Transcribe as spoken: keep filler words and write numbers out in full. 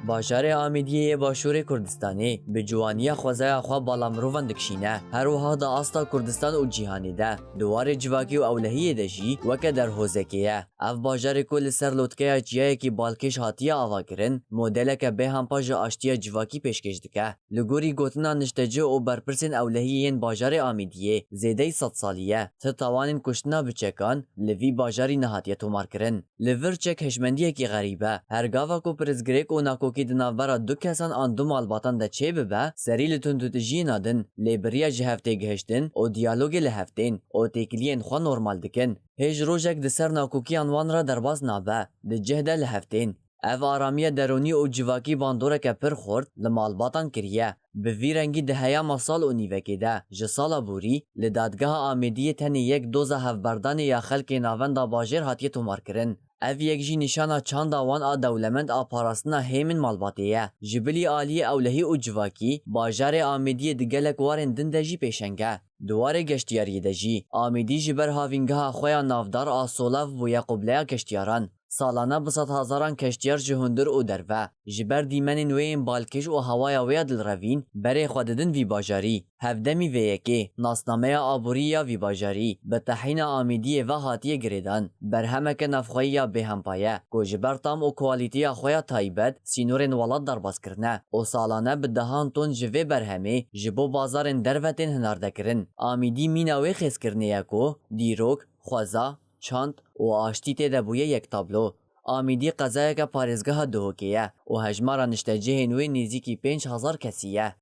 Bajarê Amêdiyê yê Başûrê Kurdistanê bi ciwaniya xwezaya xwe bala mirovan dikişîne. Her wiha di asta Kurdistan û cîhanê de, di warê civakî û ewlehiyê de jî weke derhozekê ye. Ev bajarê ku li ser lotkeya çiyayekî balkêş hatiye avakirin, modeleke bêhempa ji aştiya civakî pêşkêş dike. Li gorî gotina niştecih û berpirsên ewlehiyê yên bajarê Amêdiyê, zêdeyî sed salî ye, ti tawanên kuştina bi çekan li vî bajarî nehatiye tomarkirin. Li vir çek hişmendiyekî xerîb e. Her gava ku pirsgirêk û nakokî di navbera du kesan an du malbatan de çêbibe, serî li tundûtijiyên din lêbiriya ji hev tê gihiştin û diyalogê li hev tên û têkiliyên xwe normal dikin. Hêj rojek di ser nakokiyan wan re derbas nabe, di cih de li hev tên. Ev aramiya derûnî û civakî bandoreke pir xurt li malbatan kiriye. Bi vî rengî di heyama sal û nîvekê de, ji sala borî, li dadgeha Amêdiyê tenê yek doza hevberdanê ya xelkê navenda bajêr hatiye tomarkirin. Ev yek jî nîşana çanda wan a dewlemend a parastina hêmên malbatê ye. Ji bilî aliyê ewlehî û civakî, bajarê Amêdiyê di gelek warên din de jî pêşeng e. Di warê geştiyariyê de jî, Amîdî ji ber havîngeha xwe ya navdar a Solav bûye qubleya geştiyaran. Salane bi sedhezaran geştiyar ji hundir û derve, ji ber dîmenên wê yên balkêş û hewaya wê ya dilrevîn, berê xwe didin vî bajarî. Hevdemî vê yekê, nasnameya aborî ya vî bajarî bi tehîna Amîdiyê ve hatiye girêdan. Berhemeke navxweyî ya bêhempa ye, ku ji ber tam û kwalîtiya xwe ya taybet, sînorên welat derbas kirine û salane bi dehan ton ji vê berhemê ji bo bazarên derve tên hinardekirin. Amîdî mîna wê xêzkirinê ye ku dîrok, xweza, çand û aştî tê de bûye yek tablo. Amîdî qezayeke parêzgeha Duhokê ye û hejmara niştecihên wê nêzîkî pênc hezar kesî ye.